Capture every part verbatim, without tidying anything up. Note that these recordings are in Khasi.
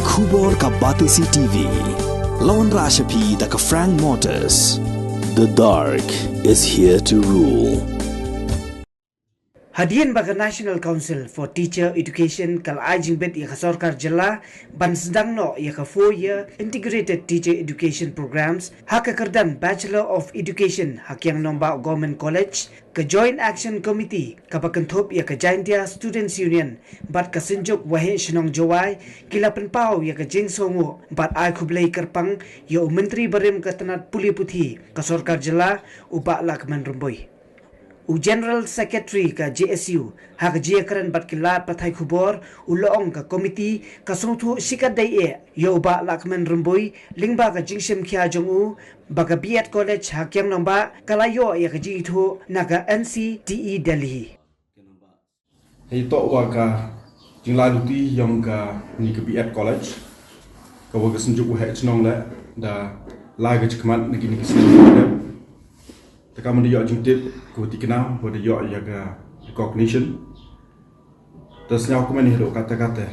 Khubor ka Batesi T V. Lawan Rashapi da ka Frank Motors. The dark is here to rule. Hadien ba ka National Council for Teacher Education ka la ai jingbit ïa ka sorkar jylla ban sdang noh ïa ka four year integrated teacher education programs ha ka kyrdan Bachelor of Education ha Kiang Nangbah Government College, ka Joint Action Committee kaba kynthup ïa ka Jaintia Students Union bad ka Synjuk Waheh Shnong Jowai ki la pynpaw ïa ka jingsngewnguh bad ai khublei kyrpang ïa u Myntri barim ka tnat pule puthi ka sorkar jylla, u Bah Lahkmen Rymbui. U General Secretary ka J S U ha ka jingïakren bad ki lad pathai khubor, u la ong ka komiti ka sngewthuh shikatdei eh ïa u Bah Lahkmen Rymbui lyngba ka jingshim khia jong u ba ka B.Ed College ha Kiang Nangbah ka la ïoh ïa ka jingithuh na ka N C T E Delhi. Hei toh wa ka jinglai luti ïong ka ni ka B.Ed College ka wa ka Synjuk Waheh Shnong le da lai ka jingkhmat na ki ni ki snem. Te ka man da ïoh jingtip ka wa tikna wa da ïoh ïa ka recognition. Te sñiaw kumne hi ruh kata kata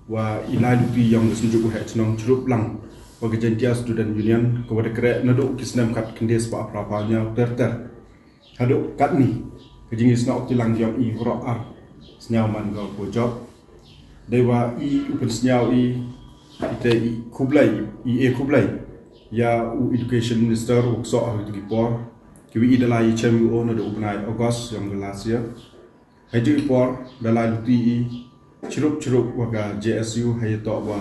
wa i lai luti ïong ka Synjuk Waheh Shnong chirup lang wa ka Jaintia Student Union ka wa da kreh naduh ki snem khat khyndai spah phra phaw ñiaw ter ter. Haduh katni ka jingïasnoh ti lang ïong i waroh ar sñiaw man ka ko job. Dei wa i u pynsñiaw i ite i khublei i e khublei ïa u education minister u ksoh ha ki por ki wi i da lai i chem u o naduh u bnai August ïong ka last year. Hei ju i por da lai luti i chirup chirup wa ka J S U hei toh wa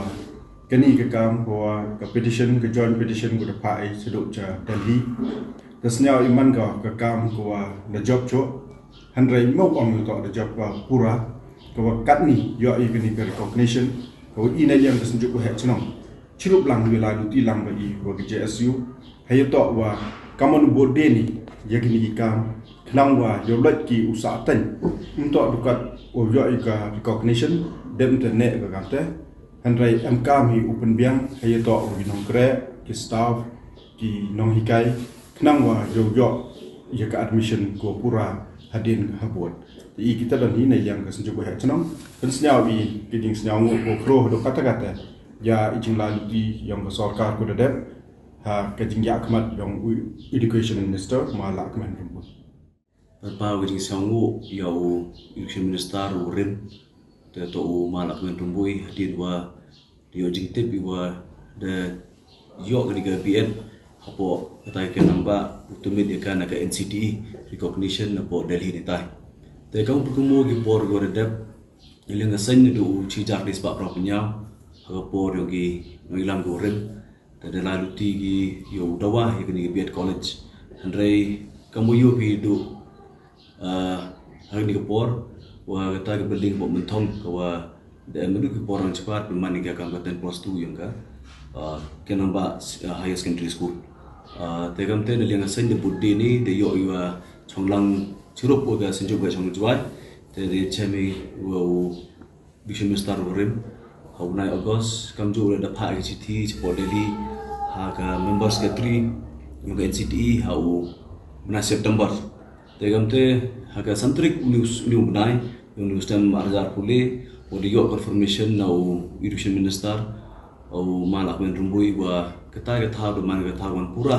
kani ka kam wa ka petition ka joint petition ku da pha i chirup cha Delhi. Da sñiaw i man ka ka kam ku wa da job cho. Hynrei mo ong toh da job wa pura ka wa katni ïoh i kani ka recognition ka wa i na ïang ka Synjuk Waheh Shnong. Chirup lang wi la luti lang ba i wa ka J S U. Hei toh wa kamon bor de ni ïa kini ki kam khnang wa ïoh lait ki u sa teng. Ntoh dukat u ïoh i ka recognition dem te ne ka kam te. Hynrei em kam hi u pynbiang hei toh u nongkreh ki staff ki nonghikai khnang wa ïoh ïoh ïa ka admission ko pura hadien ha bor. I kita dan hi na ïang ka Synjuk Waheh Shnong pynsñiaw i ki jingsñiaw ngu ko khro do kata kata. Ïa i jinglai luti ïong ka sorkar ku da dep ha ka jingïakhmat ïong u education minister ma Lahkmen Rymbui. Pynpaw ka jingsngewnguh ïa u education minister u rim te to u ma Lahkmen Rymbui hadien wa da ïoh jingtip i wa da ïoh ka dei ka B.Ed hapoh kata ka nang ba u tymit ïa ka na ka N C T E recognition hapoh Delhi ni tai. Te ka u pyrkhat mo ki por ko da dep Iliang ka seng ni du u chi jar di spah prop nyau ha ka por ïong ki nong ilang ko rim. Te da la luti ki ïong u dawa ïa kani ka B.Ed College. Hynrei ka mo ïoh ki du ha kani ka por wa kata ka building bok mynthong ka wa da em du ki por ang cepat pynman ïa ka kam ka ten plus two ïong ka ka nang ba higher secondary school. Te kam te na liang ka seng da bud di ni da ïoh ïa chong lang chirup wa ka senjuk wa chong juai. Te da chem i wa u Bishop Minister u rim ha u nai August kam ju da pha ka chithi chapo Delhi ha ka member secretary ka N C T E ha u bnai September. Te kam te ha ka santrik u news u bnai u news tem arjar pule wa da ïoh confirmation na u education minister u ma Lahkmen Rymbui wa kata ka thaw da man ka thaw man pura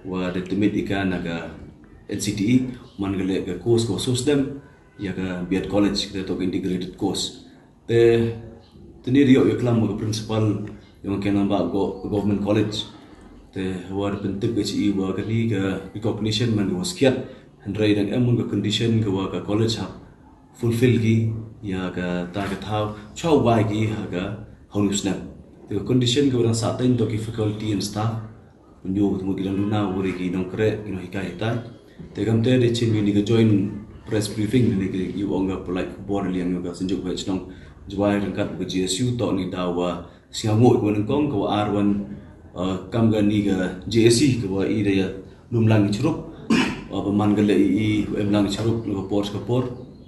wa da tymit ïa ka na ka N C T E man ka leh ka course ka sos dem ïa ka B.Ed College kata to ka integrated course. Te teni da ïoh ïa klam ka principal ïong ka nang ba government college. Te wa da pyntip ka chi wa kani ka recognition man ka wa skiat hynrei dang em ka condition ka wa ka college ha fulfill ki ïa ka ta ka thaw chaw bai ki ha ka hau nu snem. Te ka condition ka wa dang sa ten to ki faculty and staff Nyo ka tmut ki dang duna wari ki nongkreh ki nonghikai hitai. Te kam te de chin ni ka joint press briefing ni ki yu ong ka pulai khubor liang ka senjuk ka chnong jwai rangkat ka G S U to ni da wa siang mo ko nang kong ka wa ar wan kam ka ni ka G S C ka wa i da ya lum lang chrup. Wa ba man ka le i em lang chrup ka por ka por.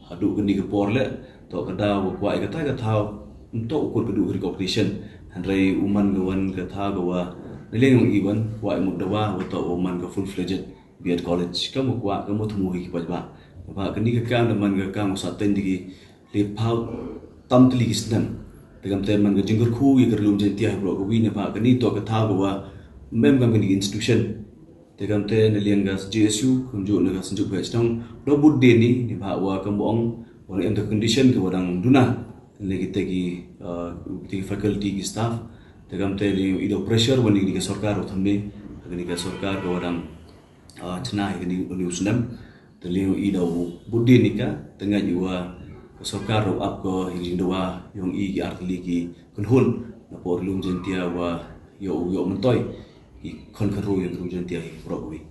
Hadu ka ni ka por le to ka da wa kwai ka tai ka thaw. Nto u kur ka du recognition hynrei u man ka wan ka tha ka wa na liang ong i wan wa i mut da wa wa to u man ka full fledged B.Ed college ka mu kwah ka mu thmu hi ki pajba. Ba ka ni ka kam da man ka kam u sa ten digi li pau tam tli ki snem. Te kamte man ka jingkyrkhu ïa ka Ri-lum Jaiñtia ha baroh kawei, namar kane toh ka thaw kaba ym em kam kine ki institution. Te kamte na liang ka J S U, kumjuh na ka Synjuk Bhoi Shnong, da bud de ni, namar wa kam ong, wa em da condition kaba dang duna. Te kita ki, uh, kita ki faculty ki staff. Te kamte lei i da pressure wa na kane ka sorkar wa thymme, kane ka sorkar kaba dang, uh, chna ïa kane u snem. Te lei i da bud de ni ka, te nga ïohi wa ka sorkar ruh ap ko ïa ka jingdawa yong i ki artylli ki kynhun na ka Ri-lum Jaiñtia wa ïoh, ïoh myntoi ki khon khynroo ïa ka Ri-lum Jaiñtia ïa baroh kawei.